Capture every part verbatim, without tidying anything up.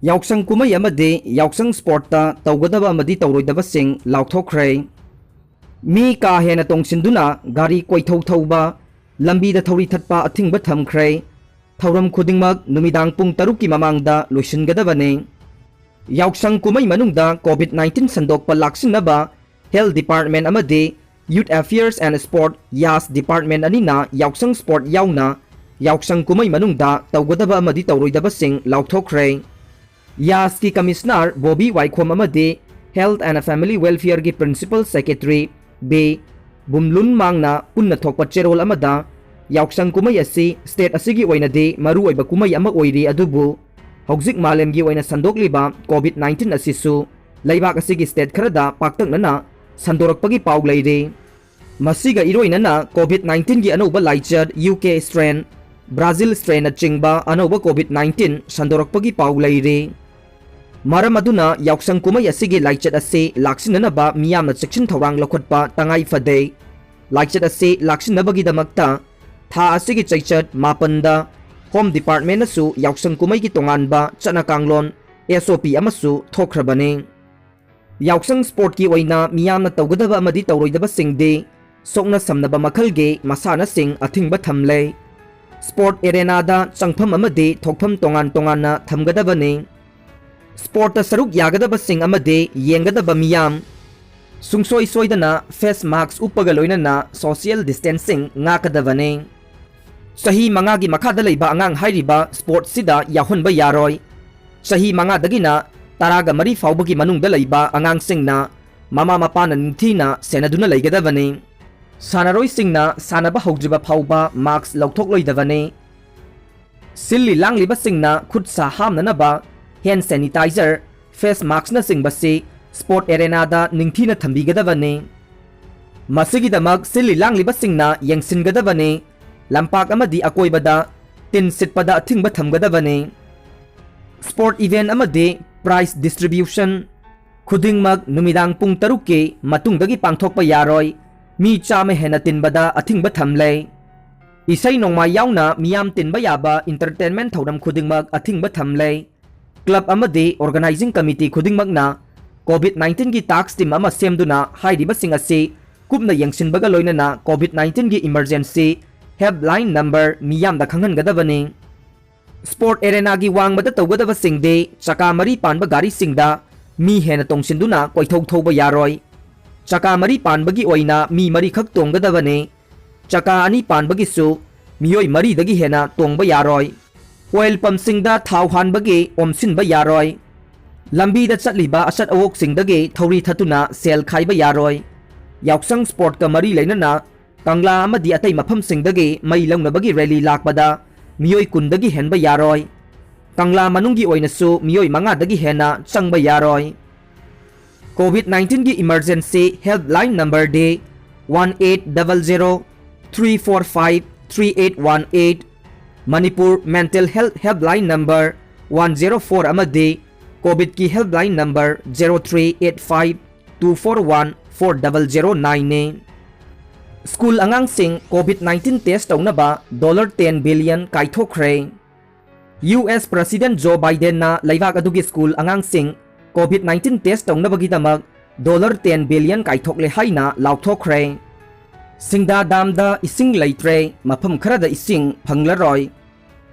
ꯌꯥꯎꯁꯪ ꯀꯨꯝꯍꯩ ꯑꯃꯗꯤ ꯌꯥꯎꯁꯪ ꯁ꯭ꯄꯣꯔꯠꯇ ꯇꯧꯒꯗꯕ ꯑꯃꯗꯤ ꯇꯧꯔꯣꯏꯗꯕꯁꯤꯡ ꯂꯥꯎꯊꯣꯛꯈ꯭ꯔꯦ꯫ ꯃꯤ ꯀꯥ ꯍꯦꯟꯅ ꯇꯣꯡꯁꯤꯟꯗꯨꯅ ꯒꯥꯔꯤ ꯀꯣꯏꯊꯧ ꯊꯧꯕ, ꯂꯝꯕꯤꯗ ꯊꯧꯔꯤ ꯊꯠꯄ ꯑꯊꯤꯡꯕ ꯊꯝꯈ꯭ꯔꯦ꯫ ꯊꯧꯔꯝ ꯈꯨꯗꯤꯡꯃꯛ ꯅꯨꯃꯤꯗꯥꯡ ꯄꯨꯡ ꯇꯔꯨꯛꯀꯤ ꯃꯃꯥꯡꯗ ꯂꯣꯏꯁꯤꯟꯒꯗꯕꯅꯤ꯫ ꯌꯥꯎꯁꯪ ꯀꯨꯝꯍꯩ ꯃꯅꯨꯡꯗ COVID nineteen ꯁꯟꯗꯣꯛꯄ ꯂꯥꯛꯁꯤꯟꯅꯕ Health Department ꯑꯃꯗꯤ Youth Affairs and Sport, YAS Department ꯑꯅꯤꯅ ꯌꯥꯎꯁꯪ ꯁ꯭ꯄꯣꯔꯠ ꯌꯥꯎꯅ ꯌꯥꯎꯁꯪ ꯀꯨꯝꯍꯩ ꯃꯅꯨꯡꯗ ꯇꯧꯒꯗꯕ ꯑꯃꯗꯤ ꯇꯧꯔꯣꯏꯗꯕꯁꯤꯡ ꯂꯥꯎꯊꯣꯛꯈ꯭ꯔꯦ꯫ ꯌꯥꯁꯀꯤ ꯀꯃꯤꯁꯅꯔ ꯕꯣꯕꯤ ꯋꯥꯏꯈꯣꯝ ꯑꯃꯗꯤ Health and Family Welfareꯒꯤ Principal Secretary ꯕꯦ ꯕꯨꯝꯂꯨꯟ ꯃꯥꯡꯅ ꯄꯨꯟꯅ ꯊꯣꯛꯄ ꯆꯦꯔꯣꯜ ꯑꯃꯗ, ꯌꯥꯎꯁꯪ ꯀꯨꯝꯍꯩ ꯑꯁꯤ ꯁ꯭ꯇꯦꯠ ꯑꯁꯤꯒꯤ ꯑꯣꯏꯅꯗꯤ ꯃꯔꯨꯑꯣꯏꯕ ꯀꯨꯝꯍꯩ ꯑꯃ ꯑꯣꯏꯔꯤ, ꯑꯗꯨꯕꯨ ꯍꯧꯖꯤꯛ ꯃꯥꯂꯦꯝꯒꯤ ꯑꯣꯏꯅ ꯁꯟꯗꯣꯛꯂꯤꯕ COVID nineteen ꯑꯁꯤꯁꯨ ꯂꯩꯕꯥꯛ ꯑꯁꯤꯒꯤ ꯁ꯭ꯇꯦꯠ ꯈꯔꯗ ꯄꯥꯛꯇꯛꯅꯅ ꯁꯟꯗꯣꯔꯛꯄꯒꯤ ꯄꯥꯎ ꯂꯩꯔꯤ꯫ ꯃꯁꯤꯒ ꯏꯔꯣꯏꯅꯅ COVID nineteenꯒꯤ ꯑꯅꯧꯕ ꯂꯥꯏꯆꯠ, ꯌꯨ ꯀꯦ strain, ꯕ꯭ꯔꯥꯖꯤꯜ strainꯅꯆꯤꯡꯕ ꯑꯅꯧꯕ COVID nineteen ꯁꯟꯗꯣꯔꯛꯄꯒꯤ ꯄꯥꯎ ꯂꯩꯔꯤ꯫ ꯃꯔꯝ ꯑꯗꯨꯅ ꯌꯥꯎꯁꯪ ꯀꯨꯝꯍꯩ ꯑꯁꯤꯒꯤ ꯂꯥꯏꯆꯠ ꯑꯁꯤ ꯂꯥꯛꯁꯤꯟꯅꯅꯕ ꯃꯤꯌꯥꯝꯅ ꯆꯦꯛꯁꯤꯟ ꯊꯧꯔꯥꯡ ꯂꯧꯈꯠꯄ ꯇꯉꯥꯏ ꯐꯗꯦ꯫ ꯂꯥꯏꯆꯠ ꯑꯁꯤ ꯂꯥꯛꯁꯤꯟꯅꯕꯒꯤꯗꯃꯛꯇ ꯊꯥ ꯑꯁꯤꯒꯤ ꯆꯩꯆꯠ ꯃꯥꯄꯟꯗ Home Departmentꯅꯁꯨ ꯌꯥꯎꯁꯪ ꯀꯨꯝꯍꯩꯒꯤ ꯇꯣꯉꯥꯟꯕ ꯆꯠꯅ ꯀꯥꯡꯂꯣꯟ, S O P ꯑꯃꯁꯨ ꯊꯣꯛꯈ꯭ꯔꯕꯅꯤ꯫ ꯌꯥꯎꯁꯪ ꯁ꯭ꯄꯣꯔꯠꯀꯤ ꯑꯣꯏꯅ ꯃꯤꯌꯥꯝꯅ ꯇꯧꯒꯗꯕ ꯑꯃꯗꯤ ꯇꯧꯔꯣꯏꯗꯕꯁꯤꯡꯗꯤ ꯁꯣꯛꯅ ꯁꯝꯅꯕ ꯃꯈꯜꯒꯤ ꯃꯁꯥꯟꯅꯁꯤꯡ ꯑꯊꯤꯡꯕ ꯊꯝꯂꯦ꯫ ꯁ꯭ꯄꯣꯔꯠ ꯑꯦꯔꯦꯅꯥꯗ ꯆꯪꯐꯝ ꯑꯃꯗꯤ ꯊꯣꯛꯐꯝ ꯇꯣꯉꯥꯟ ꯇꯣꯉꯥꯟꯅ ꯊꯝꯒꯗꯕꯅꯤ꯫ ꯁ꯭ꯄꯣꯔꯠꯇ ꯁꯔꯨꯛ ꯌꯥꯒꯗꯕꯁꯤꯡ ꯑꯃꯗꯤ ꯌꯦꯡꯒꯗꯕ ꯃꯤꯌꯥꯝ ꯁꯨꯡꯁꯣꯏ ꯁꯣꯏꯗꯅ face mask ꯎꯞꯄꯒ ꯂꯣꯏꯅꯅ social distancing ꯉꯥꯛꯀꯗꯕꯅꯤ꯫ ꯆꯍꯤ ꯃꯉꯥꯒꯤ ꯃꯈꯥꯗ ꯂꯩꯕ ꯑꯉꯥꯡ ꯍꯥꯏꯔꯤꯕ ꯁ꯭ꯄꯣꯔꯠꯁꯤꯗ ꯌꯥꯎꯍꯟꯕ ꯌꯥꯔꯣꯏ꯫ ꯆꯍꯤ ꯃꯉꯥꯗꯒꯤꯅ ꯇꯔꯥꯒ ꯃꯔꯤ ꯐꯥꯎꯕꯒꯤ ꯃꯅꯨꯡꯗ ꯂꯩꯕ ꯑꯉꯥꯡꯁꯤꯡꯅ ꯃꯃꯥ ꯃꯄꯥꯅ ꯅꯤꯡꯊꯤꯅ ꯁꯦꯟꯅꯗꯨꯅ ꯂꯩꯒꯗꯕꯅꯤ꯫ ꯁꯥꯟꯅꯔꯣꯏꯁꯤꯡꯅ ꯁꯥꯟꯅꯕ ꯍꯧꯗ꯭ꯔꯤꯕ ꯐꯥꯎꯕ mask ꯂꯧꯊꯣꯛꯂꯣꯏꯗꯕꯅꯤ꯫ ꯁꯤꯜꯂꯤ ꯂꯥꯡꯂꯤꯕꯁꯤꯡꯅ ꯈꯨꯠ ꯁꯥ ꯍꯥꯝꯅꯅꯕ hand sanitizer, face maskꯅꯆꯤꯡꯕꯁꯤ ꯁ꯭ꯄꯣꯔꯠ ꯑꯦꯔꯦꯅꯥꯗ ꯅꯤꯡꯊꯤꯅ ꯊꯝꯕꯤꯒꯗꯕꯅꯤ꯫ ꯃꯁꯤꯒꯤꯗꯃꯛ ꯁꯤꯜꯂꯤ ꯂꯥꯡꯂꯤꯕꯁꯤꯡꯅ ꯌꯦꯡꯁꯤꯟꯒꯗꯕꯅꯤ꯫ ꯂꯝꯄꯥꯛ ꯑꯃꯗꯤ ꯑꯀꯣꯏꯕꯗ ꯇꯤꯟ ꯁꯤꯠꯄꯗ ꯑꯊꯤꯡꯕ ꯊꯝꯒꯗꯕꯅꯤ꯫ ꯁ꯭ꯄꯣꯔꯠ event ꯑꯃꯗꯤ prize distribution ꯈꯨꯗꯤꯡꯃꯛ ꯅꯨꯃꯤꯗꯥꯡ ꯄꯨꯡ ꯇꯔꯨꯛꯀꯤ ꯃꯇꯨꯡꯗꯒꯤ ꯄꯥꯡꯊꯣꯛꯄ ꯌꯥꯔꯣꯏ꯫ ꯃꯤ ꯆꯥꯝꯃ ꯍꯦꯟꯅ ꯇꯤꯟꯕꯗ ꯑꯊꯤꯡꯕ ꯊꯝꯂꯦ꯫ ꯏꯁꯩ ꯅꯣꯡꯃꯥꯏ ꯌꯥꯎꯅ ꯃꯤꯌꯥꯝ ꯇꯤꯟꯕ ꯌꯥꯕ entertainment ꯊꯧꯔꯝ ꯈꯨꯗꯤꯡꯃꯛ ꯑꯊꯤꯡꯕ ꯊꯝꯂꯦ꯫ club ꯑꯃꯗꯤ organizing committee ꯈꯨꯗꯤꯡꯃꯛꯅ COVID nineteen ꯒꯤ task team ꯑꯃ ꯁꯦꯝꯗꯨꯅ ꯍꯥꯏꯔꯤꯕꯁꯤꯡ ꯑꯁꯤ ꯀꯨꯞꯅ ꯌꯦꯡꯁꯤꯟꯕꯒ ꯂꯣꯏꯅꯅ COVID nineteen ꯒꯤ emergency helpline number ꯃꯤꯌꯥꯝꯗ ꯈꯪꯍꯟꯒꯗꯕꯅꯤ꯫ Sport arena ꯒꯤ ꯋꯥꯡꯃꯗ ꯇꯧꯒꯗꯕꯁꯤꯡꯗꯤ ꯆꯀꯥ ꯃꯔꯤ ꯄꯥꯟꯕ ꯒꯥꯔꯤꯁꯤꯡꯗ ꯃꯤ ꯍꯦꯟꯅ ꯇꯣꯡꯁꯤꯟꯗꯨꯅ ꯀꯣꯏꯊꯧ ꯊꯧꯕ ꯌꯥꯔꯣꯏ꯫ ꯆꯀꯥ ꯃꯔꯤ ꯄꯥꯟꯕꯒꯤ ꯑꯣꯏꯅ ꯃꯤ ꯃꯔꯤꯈꯛ ꯇꯣꯡꯒꯗꯕꯅꯤ꯫ ꯆꯀꯥ ꯑꯅꯤ ꯄꯥꯟꯕꯒꯤꯁꯨ ꯃꯤꯑꯣꯏ ꯃꯔꯤꯗꯒꯤ ꯍꯦꯟꯅ ꯇꯣꯡꯕ ꯌꯥꯔꯣꯏ꯫ Oil pump ꯁꯤꯡꯗ ꯊꯥꯎ ꯍꯥꯟꯕꯒꯤ ꯑꯣꯝꯁꯤꯟꯕ ꯌꯥꯔꯣꯏ꯫ ꯂꯝꯕꯤꯗ ꯆꯠꯂꯤꯕ ꯑꯆꯠ ꯑꯋꯣꯛꯁꯤꯡꯗꯒꯤ ꯊꯧꯔꯤ ꯊꯠꯇꯨꯅ ꯁꯦꯜ ꯈꯥꯏꯕ ꯌꯥꯔꯣꯏ꯫ ꯌꯥꯎꯁꯪ sport ꯀ ꯃꯔꯤ ꯂꯩꯅꯅ ꯀꯪꯂꯥ ꯑꯃꯗꯤ ꯑꯇꯩ ꯃꯐꯝꯁꯤꯡꯗꯒꯤ ꯃꯩ ꯂꯧꯅꯕꯒꯤ rally ꯂꯥꯛꯄꯗ ꯃꯤꯑꯣꯏ ꯀꯨꯟꯗꯒꯤ ꯍꯦꯟꯕ ꯌꯥꯔꯣꯏ꯫ ꯀꯪꯂꯥ ꯃꯅꯨꯡꯒꯤ ꯑꯣꯏꯅꯁꯨ ꯃꯤꯑꯣꯏ ꯃꯉꯥꯗꯒꯤ ꯍꯦꯟꯅ ꯆꯪꯕ ꯌꯥꯔꯣꯏ꯫ COVID nineteen ꯒꯤ emergency helpline number ꯗꯤ one eight double zero three four five three eight one eight, Manipur mental health helpline number one zero four ꯑꯃꯗꯤ COVID ꯀꯤ helpline number zero three eight five two four one four double zero nine ꯅꯤ꯫ School ꯑꯉꯥꯡꯁꯤꯡ COVID nineteen test ꯇꯧꯅꯕ dollar ten billion ꯀꯥꯏꯊꯣꯛꯈ꯭ꯔꯦ꯫ U S President Joe Biden ꯅ ꯂꯩꯕꯥꯛ ꯑꯗꯨꯒꯤ school ꯑꯉꯥꯡꯁꯤꯡ COVID nineteen test ꯇꯧꯅꯕꯒꯤꯗꯃꯛ dollar ten billion ꯀꯥꯏꯊꯣꯛꯂꯦ ꯍꯥꯏꯅ ꯂꯥꯎꯊꯣꯛꯈ꯭ꯔꯦ꯫ ꯁꯤꯡꯗꯥ dam ꯗ ꯏꯁꯤꯡ ꯂꯩꯇ꯭ꯔꯦ, ꯃꯐꯝ ꯈꯔꯗ ꯏꯁꯤꯡ ꯐꯪꯂꯔꯣꯏ꯫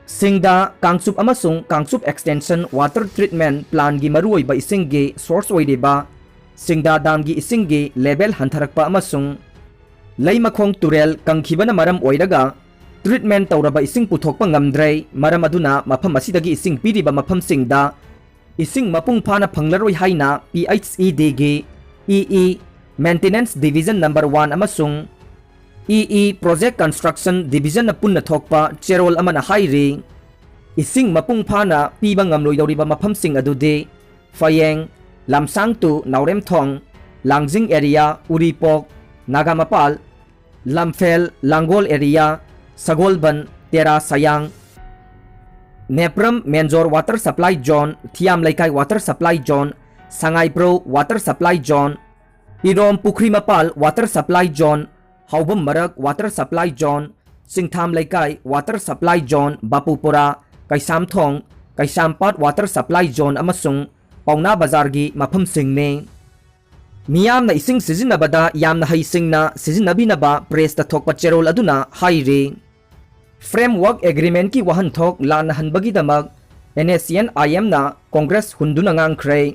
ꯁꯤꯡꯗꯥ, ꯀꯥꯡꯆꯨꯞ ꯑꯃꯁꯨꯡ Kangchup extension water treatment plant ꯀꯤ ꯃꯔꯨꯑꯣꯏꯕ ꯏꯁꯤꯡꯒꯤ source ꯑꯣꯏꯔꯤꯕ ꯁꯤꯡꯗꯥ dam ꯒꯤ ꯏꯁꯤꯡꯒꯤ level ꯍꯟꯊꯔꯛꯄ ꯑꯃꯁꯨꯡ ꯂꯩꯃꯈꯣꯡ ꯇꯨꯔꯦꯜ ꯀꯪꯈꯤꯕꯅ ꯃꯔꯝ ꯑꯣꯏꯔꯒ treatment ꯇꯧꯔꯕ ꯏꯁꯤꯡ ꯄꯨꯊꯣꯛꯄ ꯉꯝꯗ꯭ꯔꯦ꯫ ꯃꯔꯝ ꯑꯗꯨꯅ ꯃꯐꯝ ꯑꯁꯤꯗꯒꯤ ꯏꯁꯤꯡ ꯄꯤꯔꯤꯕ ꯃꯐꯝꯁꯤꯡꯗ ꯏꯁꯤꯡ ꯃꯄꯨꯡ ꯐꯥꯅ ꯐꯪꯂꯔꯣꯏ ꯍꯥꯏꯅ P H E D ꯒꯤ E E Maintenance Division number one ꯑꯃꯁꯨꯡ E E Project Construction Division ꯅ ꯄꯨꯟꯅ ꯊꯣꯛꯄ ꯆꯦꯔꯣꯜ ꯑꯃꯅ ꯍꯥꯏꯔꯤ꯫ ꯏꯁꯤꯡ ꯃꯄꯨꯡ ꯐꯥꯅ ꯄꯤꯕ ꯉꯝꯂꯣꯏꯗꯧꯔꯤꯕ ꯃꯐꯝꯁꯤꯡ ꯑꯗꯨꯗꯤ ꯐꯌꯦꯡ, ꯂꯝꯁꯥꯡ to ꯅꯥꯎꯔꯦꯝꯊꯣꯡ, ꯂꯥꯡꯖꯤꯡ area, Uripok, Nagampal, ꯂꯝꯐꯦꯜ, Langol area, Sagolband, Tera ꯁꯌꯥꯡ, Nepram ꯃꯦꯟꯖꯣꯔ water supply zone, ꯊꯤꯌꯥꯝ ꯂꯩꯀꯥꯏ water supply zone, ꯁꯉꯥꯏꯄ꯭ꯔꯧ water supply zone, ꯏꯔꯣꯝ ꯄꯨꯈ꯭ꯔꯤ ꯃꯄꯥꯜ water supply zone, ꯍꯥꯎꯕꯝ ꯃꯔꯛ water supply zone, ꯆꯤꯡꯊꯥꯝ ꯂꯩꯀꯥꯏ water supply zone, ꯕꯥꯄꯨꯄꯨꯔꯥ, ꯀꯩꯁꯥꯝꯊꯣꯡ, ꯀꯩꯁꯥꯝꯄꯥꯠ ꯋꯥꯇꯔ ꯁꯄ꯭ꯂꯥꯏ ꯖꯣꯟ ꯑꯃꯁꯨꯡ ꯄꯥꯎꯅꯥ ꯕꯖꯥꯔꯒꯤ ꯃꯐꯝꯁꯤꯡꯅꯤ꯫ ꯃꯤꯌꯥꯝꯅ ꯏꯁꯤꯡ ꯁꯤꯖꯤꯟꯅꯕꯗ ꯌꯥꯝꯅ ꯍꯩꯁꯤꯡꯅ ꯁꯤꯖꯤꯟꯅꯕꯤꯅꯕ ꯄ꯭ꯔꯦꯁꯇ ꯊꯣꯛꯄ ꯆꯦꯔꯣꯜ ꯑꯗꯨꯅ ꯍꯥꯏꯔꯤ꯫ ꯐ꯭ꯔꯦꯝꯋꯥꯔꯛ ꯑꯦꯒ꯭ꯔꯤꯃꯦꯟꯠꯀꯤ ꯋꯥꯍꯟꯊꯣꯛ ꯂꯥꯟꯅ ꯍꯟꯕꯒꯤꯗꯃꯛ NSCN-IMꯅ ꯀꯣꯡꯒ꯭ꯔꯦꯁ ꯍꯨꯟꯗꯨꯅ ꯉꯥꯡꯈ꯭ꯔꯦ꯫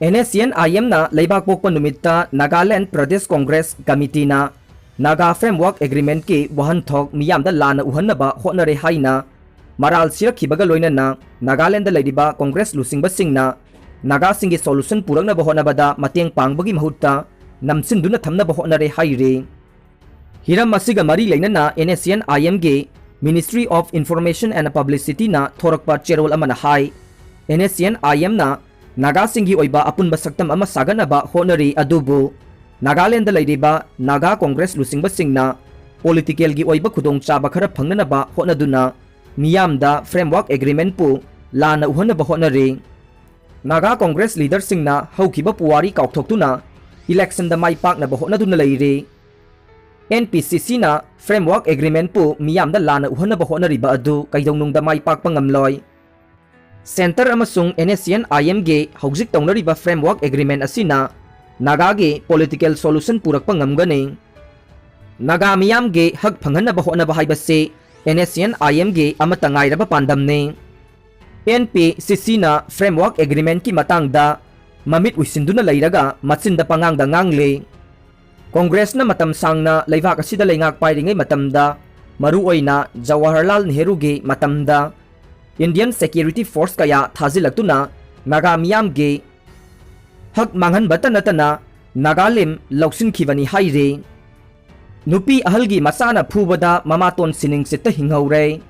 NSCN-IMꯅ ꯂꯩꯕꯥꯛ ꯄꯣꯛꯄ ꯅꯨꯃꯤꯠꯇ ꯅꯥꯒꯥꯂꯦꯟꯗ ꯄ꯭ꯔꯗꯦꯁ ꯀꯣꯡꯒ꯭ꯔꯦꯁ ꯀꯃꯤꯇꯤꯅ ꯅꯥꯒꯥ ꯐ꯭ꯔꯦꯝꯋꯥꯔꯛ ꯑꯦꯒ꯭ꯔꯤꯃꯦꯟꯠꯀꯤ ꯋꯥꯍꯟꯊꯣꯛ ꯃꯤꯌꯥꯝꯗ ꯂꯥꯟꯅ ꯎꯍꯟꯅꯕ ꯍꯣꯠꯅꯔꯦ ꯍꯥꯏꯅ ꯃꯔꯥꯜ ꯁꯤꯔꯛꯈꯤꯕꯒ ꯂꯣꯏꯅꯅ ꯅꯥꯒꯥꯂꯦꯟꯗ ꯂꯩꯔꯤꯕ ꯀꯣꯡꯒ꯭ꯔꯦꯁ ꯂꯨꯆꯤꯡꯕꯁꯤꯡꯅ ꯅꯥꯒꯥꯁꯤꯡꯒꯤ ꯁꯣꯂꯨꯁꯟ ꯄꯨꯔꯛꯅꯕ ꯍꯣꯠꯅꯕꯗ ꯃꯇꯦꯡ ꯄꯥꯡꯕꯒꯤ ꯃꯍꯨꯠꯇ ꯅꯝꯁꯤꯟꯗꯨꯅ ꯊꯝꯅꯕ ꯍꯣꯠꯅꯔꯦ ꯍꯥꯏꯔꯤ꯫ ꯍꯤꯔꯝ ꯑꯁꯤꯒ ꯃꯔꯤ ꯂꯩꯅꯅ NSCN-IMꯒꯤ Ministry of Information and Publicityꯅ ꯊꯣꯔꯛꯄ ꯆꯦꯔꯣꯜ ꯑꯃꯅ ꯍꯥꯏ, NSCN-IMꯅ ꯅꯥꯒꯥꯁꯤꯡꯒꯤ ꯑꯣꯏꯕ ꯑꯄꯨꯟꯕ ꯁꯛꯇꯝ ꯑꯃ ꯁꯥꯒꯠꯅꯕ ꯍꯣꯠꯅꯔꯤ, ꯑꯗꯨꯕꯨ ꯅꯥꯒꯥꯂꯦꯟꯗ ꯂꯩꯔꯤꯕ ꯅꯥꯒꯥ ꯀꯣꯡꯒ꯭ꯔꯦꯁ ꯂꯨꯆꯤꯡꯕꯁꯤꯡꯅ ꯄꯣꯂꯤꯇꯤꯀꯦꯜꯒꯤ ꯑꯣꯏꯕ ꯈꯨꯗꯣꯡꯆꯥꯕ ꯈꯔ ꯐꯪꯅꯅꯕ ꯍꯣꯠꯅꯗꯨꯅ ꯃꯤꯌꯥꯝꯗ ꯐ꯭ꯔꯦꯝꯋꯥꯔꯛ ꯑꯦꯒ꯭ꯔꯤꯃꯦꯟꯠꯄꯨ ꯂꯥꯟꯅ ꯎꯍꯟꯅꯕ ꯍꯣꯠꯅꯔꯤ꯫ ꯅꯥꯒꯥ ꯀꯣꯡꯒ꯭ꯔꯦꯁ ꯂꯤꯗꯔꯁꯤꯡꯅ ꯍꯧꯈꯤꯕ ꯄꯨꯋꯥꯔꯤ ꯀꯥꯎꯊꯣꯛꯇꯨꯅ ꯏꯂꯦꯛꯁꯟꯗ ꯃꯥꯏ ꯄꯥꯛꯅꯕ ꯍꯣꯠꯅꯗꯨꯅ ꯂꯩꯔꯤ꯫ NPCCꯅ ꯐ꯭ꯔꯦꯝꯋꯥꯔꯛ ꯑꯦꯒ꯭ꯔꯤꯃꯦꯟꯠꯄꯨ ꯃꯤꯌꯥꯝꯗ ꯂꯥꯟꯅ ꯎꯍꯟꯅꯕ ꯍꯣꯠꯅꯔꯤꯕ ꯑꯗꯨ ꯀꯩꯗꯧꯅꯨꯡꯗ ꯃꯥꯏ ꯄꯥꯛꯄ ꯉꯝꯂꯣꯏ꯫ ꯁꯦꯟꯇꯔ ꯑꯃꯁꯨꯡ NSCN-IMꯒꯤ ꯍꯧꯖꯤꯛ ꯇꯧꯅꯔꯤꯕ ꯐ꯭ꯔꯦꯝꯋꯥꯔꯛ ꯑꯦꯒ꯭ꯔꯤꯃꯦꯟꯠ ꯑꯁꯤꯅ ꯅꯥꯒꯥꯒꯤ ꯄꯣꯂꯤꯇꯤꯀꯦꯜ ꯁꯣꯂꯨꯁꯟ ꯄꯨꯔꯛꯄ ꯉꯝꯒꯅꯤ꯫ ꯅꯥꯒꯥ ꯃꯤꯌꯥꯝꯒꯤ ꯍꯛ ꯐꯪꯍꯟꯅꯕ ꯍꯣꯠꯅꯕ ꯍꯥꯏꯕꯁꯤ NSCN-IMꯒꯤ ꯑꯃꯠꯇ ꯉꯥꯏꯔꯕ ꯄꯥꯟꯗꯝꯅꯤ꯫ NPCCꯅ ꯐ꯭ꯔꯦꯝꯋꯥꯔꯛ ꯑꯦꯒ꯭ꯔꯤꯃꯦꯟꯠꯀꯤ ꯃꯇꯥꯡꯗ ꯃꯃꯤꯠ ꯎꯏꯁꯤꯟꯗꯨꯅ ꯂꯩꯔꯒ ꯃꯆꯤꯟꯗ ꯄꯉꯥꯡꯗ ꯉꯥꯡꯂꯤ꯫ ꯀꯣꯡꯒ꯭ꯔꯦꯁꯅ ꯃꯇꯝ ꯁꯥꯡꯅ ꯂꯩꯕꯥꯛ ꯑꯁꯤꯗ ꯂꯩꯉꯥꯛ ꯄꯥꯏꯔꯤꯉꯩ ꯃꯇꯝꯗ, ꯃꯔꯨꯑꯣꯏꯅ ꯖꯋꯥꯍꯔꯂꯥꯜ ꯅꯦꯍꯔꯨꯒꯤ ꯃꯇꯝꯗ, ꯏꯟꯗꯤꯌꯟ ꯁꯦꯀ꯭ꯌꯨꯔꯤꯇꯤ ꯐꯣꯔꯁ ꯀꯌꯥ ꯊꯥꯖꯤꯜꯂꯛꯇꯨꯅ ꯅꯥꯒꯥ ꯃꯤꯌꯥꯝꯒꯤ ꯍꯛ ꯃꯥꯡꯍꯟꯕꯇ ꯅꯠꯇꯅ ꯅꯥꯒꯥꯂꯦꯟ ꯂꯧꯁꯤꯟꯈꯤꯕꯅꯤ ꯍꯥꯏꯔꯤ꯫ ꯅꯨꯄꯤ ꯑꯍꯜꯒꯤ ꯃꯆꯥꯅ ꯐꯨꯕꯗ ꯃꯃꯥꯇꯣꯟ ꯁꯤꯅꯤꯡꯆꯤꯠꯇ ꯍꯤꯡꯍꯧꯔꯦ꯫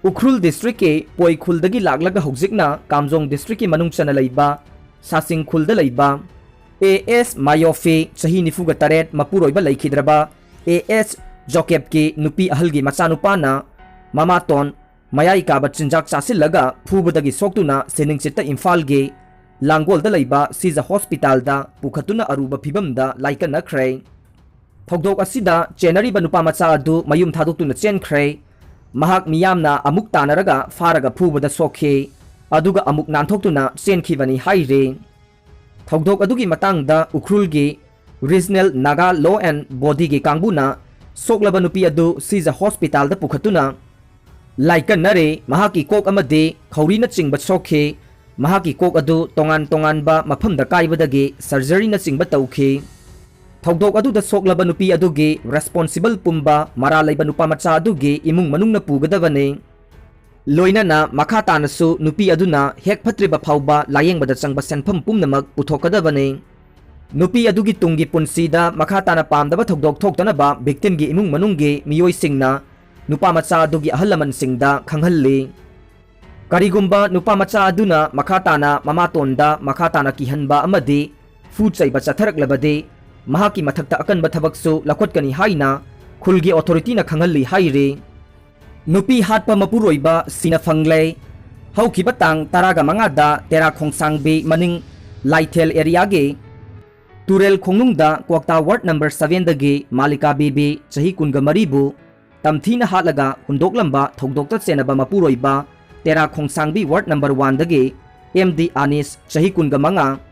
ꯎꯈ꯭ꯔꯨꯜ ꯗꯤꯁꯇ꯭ꯔꯤꯛꯀꯤ ꯄꯣꯏꯈꯨꯜꯗꯒꯤ ꯂꯥꯛꯂꯒ ꯍꯧꯖꯤꯛꯅ ꯀꯥꯝꯖꯣꯡ ꯗꯤꯁꯇ꯭ꯔꯤꯛꯀꯤ ꯃꯅꯨꯡ ꯆꯟꯅ ꯂꯩꯕ ꯁꯥꯁꯤꯡ ꯈꯨꯜꯗ ꯂꯩꯕ ꯑꯦ ꯑꯦꯁ ꯃꯥꯌꯣꯐꯤ, ꯆꯍꯤ ꯅꯤꯐꯨꯒ ꯇꯔꯦꯠ, ꯃꯄꯨꯔꯣꯏꯕ ꯂꯩꯈꯤꯗ꯭ꯔꯕ ꯑꯦ ꯑꯦꯁ ꯖꯣꯀꯦꯞꯀꯤ ꯅꯨꯄꯤ ꯑꯍꯜꯒꯤ ꯃꯆꯥꯅꯨꯄꯥꯅ ꯃꯃꯥꯇꯣꯟ ꯃꯌꯥꯏ ꯀꯥꯕ ꯆꯤꯟꯖꯥꯛ ꯆꯥꯁꯤꯜꯂꯒ ꯐꯨꯕꯗꯒꯤ ꯁꯣꯛꯇꯨꯅ ꯁꯤꯅꯤꯡꯆꯤꯠꯇ ꯏꯝꯐꯥꯜꯒꯤ ꯂꯥꯡꯒꯣꯜꯗ ꯂꯩꯕ ꯁꯤꯖ ꯍꯣꯁꯄꯤꯇꯥꯜꯗ ꯄꯨꯈꯠꯇꯨꯅ ꯑꯔꯨꯕ ꯐꯤꯕꯝꯗ ꯂꯥꯏꯀꯠꯅꯈ꯭ꯔꯦ꯫ ꯊꯧꯗꯣꯛ ꯑꯁꯤꯗ ꯆꯦꯟꯅꯔꯤꯕ ꯅꯨꯄꯥ ꯃꯆꯥ ꯑꯗꯨ ꯃꯌꯨꯝ ꯊꯥꯗꯣꯛꯇꯨꯅ ꯆꯦꯟꯈ꯭ꯔꯦ꯫ ꯃꯍꯥꯛ ꯃꯤꯌꯥꯝꯅ ꯑꯃꯨꯛ ꯇꯥꯟꯅꯔꯒ ꯐꯥꯔꯒ ꯐꯨꯕꯗ ꯁꯣꯛꯈꯤ, ꯑꯗꯨꯒ ꯑꯃꯨꯛ ꯅꯥꯟꯊꯣꯛꯇꯨꯅ ꯆꯦꯟꯈꯤꯕꯅꯤ ꯍꯥꯏꯔꯤ꯫ ꯊꯧꯗꯣꯛ ꯑꯗꯨꯒꯤ ꯃꯇꯥꯡꯗ ꯎꯈ꯭ꯔꯨꯜꯒꯤ Regional Naga Law and Bodyꯒꯤ ꯀꯥꯡꯕꯨꯅ ꯁꯣꯛꯂꯕ ꯅꯨꯄꯤ ꯑꯗꯨ ꯁꯤꯖ ꯍꯣꯁꯄꯤꯇꯥꯜꯗ ꯄꯨꯈꯠꯇꯨꯅ ꯂꯥꯏꯀꯠꯅꯔꯦ꯫ ꯃꯍꯥꯛꯀꯤ ꯀꯣꯛ ꯑꯃꯗꯤ ꯈꯧꯔꯤꯅꯆꯤꯡꯕ ꯁꯣꯛꯈꯤ꯫ ꯃꯍꯥꯛꯀꯤ ꯀꯣꯛ ꯑꯗꯨ ꯇꯣꯉꯥꯟ ꯇꯣꯉꯥꯟꯕ ꯃꯐꯝꯗ ꯀꯥꯏꯕꯗꯒꯤ ꯁꯔꯖꯔꯤꯅꯆꯤꯡꯕ ꯇꯧꯈꯤ꯫ ꯊꯧꯗꯣꯛ ꯑꯗꯨꯗ ꯁꯣꯛꯂꯕ ꯅꯨꯄꯤ ꯑꯗꯨꯒꯤ ꯔꯦꯁꯄꯣꯟꯁꯤꯕꯜ ꯄꯨꯝꯕ ꯃꯔꯥꯜ ꯂꯩꯕ ꯅꯨꯄꯥ ꯃꯆꯥ ꯑꯗꯨꯒꯤ ꯏꯃꯨꯡ ꯃꯅꯨꯡꯅ ꯄꯨꯒꯗꯕꯅꯤ꯫ ꯂꯣꯏꯅꯅ ꯃꯈꯥ ꯇꯥꯅꯁꯨ ꯅꯨꯄꯤ ꯑꯗꯨꯅ ꯍꯦꯛ ꯐꯠꯇ꯭ꯔꯤꯕ ꯐꯥꯎꯕ ꯂꯥꯌꯦꯡꯕꯗ ꯆꯪꯕ ꯁꯦꯟꯐꯝ ꯄꯨꯝꯅꯃꯛ ꯄꯨꯊꯣꯛꯀꯗꯕꯅꯤ꯫ ꯅꯨꯄꯤ ꯑꯗꯨꯒꯤ ꯇꯨꯡꯒꯤ ꯄꯨꯟꯁꯤꯗ ꯃꯈꯥ ꯇꯥꯅ ꯄꯥꯝꯗꯕ ꯊꯧꯗꯣꯛ ꯊꯣꯛꯇꯅꯕ victimꯒꯤ ꯏꯃꯨꯡ ꯃꯅꯨꯡꯒꯤ ꯃꯤꯑꯣꯏꯁꯤꯡꯅ ꯅꯨꯄꯥ ꯃꯆꯥ ꯑꯗꯨꯒꯤ ꯑꯍꯜ ꯂꯃꯟꯁꯤꯡꯗ ꯈꯪꯍꯜꯂꯤ꯫ ꯀꯔꯤꯒꯨꯝꯕ ꯅꯨꯄꯥ ꯃꯆꯥ ꯑꯗꯨꯅ ꯃꯈꯥ ꯇꯥꯅ ꯃꯃꯥꯇꯣꯟꯗ ꯃꯈꯥ ꯇꯥꯅ ꯀꯤꯍꯟꯕ ꯑꯃꯗꯤ ꯐꯨ ꯆꯩꯕ ꯆꯠꯊꯔꯛꯂꯕꯗꯤ ꯃꯍꯥꯛꯀꯤ ꯃꯊꯛꯇ ꯑꯀꯟꯕ ꯊꯕꯛꯁꯨ ꯂꯧꯈꯠꯀꯅꯤ ꯍꯥꯏꯅ ꯈꯨꯜꯒꯤ ꯑꯣꯊꯣꯔꯤꯇꯤꯅ ꯈꯪꯍꯜꯂꯤ ꯍꯥꯏꯔꯤ꯫ ꯅꯨꯄꯤ ꯍꯥꯠꯄ ꯃꯄꯨꯔꯣꯏꯕ ꯁꯤꯅ ꯐꯪꯂꯦ꯫ ꯍꯧꯈꯤꯕ ꯇꯥꯡ ꯇꯔꯥꯒ ꯃꯉꯥꯗ ꯇꯦꯔꯥ ꯈꯣꯡꯁꯥꯡꯕꯤ ꯃꯅꯤꯡ ꯂꯥꯏꯊꯦꯜ ꯑꯦꯔꯤꯌꯥꯒꯤ ꯇꯨꯔꯦꯜ ꯈꯣꯡꯅꯨꯡꯗ ꯀ꯭ꯋꯥꯛꯇꯥ ꯋꯥꯔꯗ ꯅꯝꯕꯔ ꯁꯚꯦꯟꯗꯒꯤ ꯃꯥꯂꯤꯀꯥ ꯕꯤꯕꯤ ꯆꯍꯤ ꯀꯨꯟꯒ ꯃꯔꯤꯕꯨ ꯇꯝꯊꯤꯅ ꯍꯥꯠꯂꯒ ꯍꯨꯟꯗꯣꯛꯂꯝꯕ ꯊꯧꯗꯣꯛꯇ ꯆꯦꯟꯅꯕ ꯃꯄꯨꯔꯣꯏꯕ ꯇꯦꯔꯥ ꯈꯣꯡꯁꯥꯡꯕꯤ ꯋꯥꯔꯗ ꯅꯝꯕꯔ ꯋꯥꯟꯗꯒꯤ ꯑꯦꯝ ꯗꯤ ꯑꯅꯤꯁ ꯆꯍꯤ ꯀꯨꯟꯒ ꯃꯉꯥ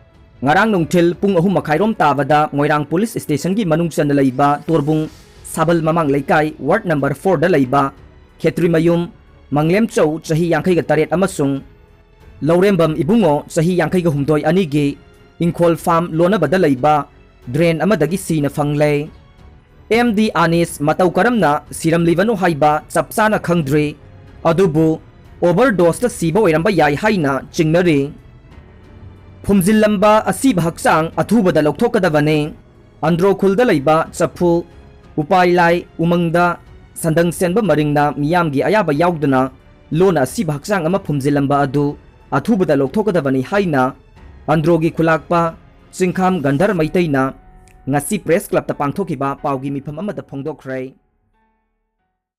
ꯉꯔꯥꯡ ꯅꯨꯡꯊꯤꯜ ꯄꯨꯡ ꯑꯍꯨꯝ ꯃꯈꯥꯏꯔꯣꯝ ꯇꯥꯕꯗ ꯃꯣꯏꯔꯥꯡ ꯄꯨꯂꯤꯁ ꯁ꯭ꯇꯦꯁꯟꯒꯤ ꯃꯅꯨꯡ ꯆꯟꯅ ꯂꯩꯕ ꯇꯣꯔꯕꯨꯡ ꯁꯥꯕꯜ ꯃꯃꯥꯡ ꯂꯩꯀꯥꯏ ꯋꯥꯔꯗ ꯅꯝꯕꯔ ꯐꯣꯔꯗ ꯂꯩꯕ ꯈꯦꯇ꯭ꯔꯤꯃꯌꯨꯝ ꯃꯪꯂꯦꯝꯆꯧ ꯆꯍꯤ ꯌꯥꯡꯈꯩꯒ ꯇꯔꯦꯠ ꯑꯃꯁꯨꯡ ꯂꯧꯔꯦꯝꯕꯝ ꯏꯕꯨꯡꯉꯣ ꯆꯍꯤ ꯌꯥꯡꯈꯩꯒ ꯍꯨꯝꯗꯣꯏ ꯑꯅꯤꯒꯤ ꯏꯪꯈꯣꯜ ꯐꯥꯝ ꯂꯣꯟꯅꯕꯗ ꯂꯩꯕ ꯗ꯭ꯔꯦꯟ ꯑꯃꯗꯒꯤ ꯁꯤꯅ ꯐꯪꯂꯦ꯫ ꯑꯦꯝ ꯗꯤ ꯑꯅꯤꯁ ꯃꯇꯧ ꯀꯔꯝꯅ ꯁꯤꯔꯝꯂꯤꯕꯅꯣ ꯍꯥꯏꯕ ꯆꯞ ꯆꯥꯅ ꯈꯪꯗ꯭ꯔꯤ, ꯑꯗꯨꯕꯨ ꯑꯣꯚꯔꯗꯣꯁꯇ ꯁꯤꯕ ꯑꯣꯏꯔꯝꯕ ꯌꯥꯏ ꯍꯥꯏꯅ ꯆꯤꯡꯅꯔꯤ꯫ ꯐꯨꯝꯖꯤꯜꯂꯝꯕ ꯑꯁꯤꯕ ꯍꯛꯆꯥꯡ ꯑꯊꯨꯕꯗ ꯂꯧꯊꯣꯛꯀꯗꯕꯅꯤ꯫ ꯑꯟꯗ꯭ꯔꯣ ꯈꯨꯜꯗ ꯂꯩꯕ ꯆꯐꯨ, ꯎꯄꯥꯏꯂꯥꯏ, ꯎꯃꯪꯗ ꯁꯟꯗꯪ ꯁꯦꯟꯕ ꯃꯔꯤꯡꯅ ꯃꯤꯌꯥꯝꯒꯤ ꯑꯌꯥꯕ ꯌꯥꯎꯗꯅ ꯂꯣꯟꯅ ꯑꯁꯤꯕ ꯍꯛꯆꯥꯡ ꯑꯃ ꯐꯨꯝꯖꯤꯜꯂꯝꯕ ꯑꯗꯨ ꯑꯊꯨꯕꯗ ꯂꯧꯊꯣꯛꯀꯗꯕꯅꯤ ꯍꯥꯏꯅ ꯑꯟꯗ꯭ꯔꯣꯒꯤ ꯈꯨꯂꯥꯛꯄ ꯆꯤꯡꯈꯥꯝ ꯒꯟꯙꯔ ꯃꯩꯇꯩꯅ ꯉꯁꯤ ꯄ꯭ꯔꯦꯁ ꯀ꯭ꯂꯕꯇ ꯄꯥꯡꯊꯣꯛꯈꯤꯕ ꯄꯥꯎꯒꯤ ꯃꯤꯐꯝ ꯑꯃꯗ ꯐꯣꯡꯗꯣꯛꯈ꯭ꯔꯦ꯫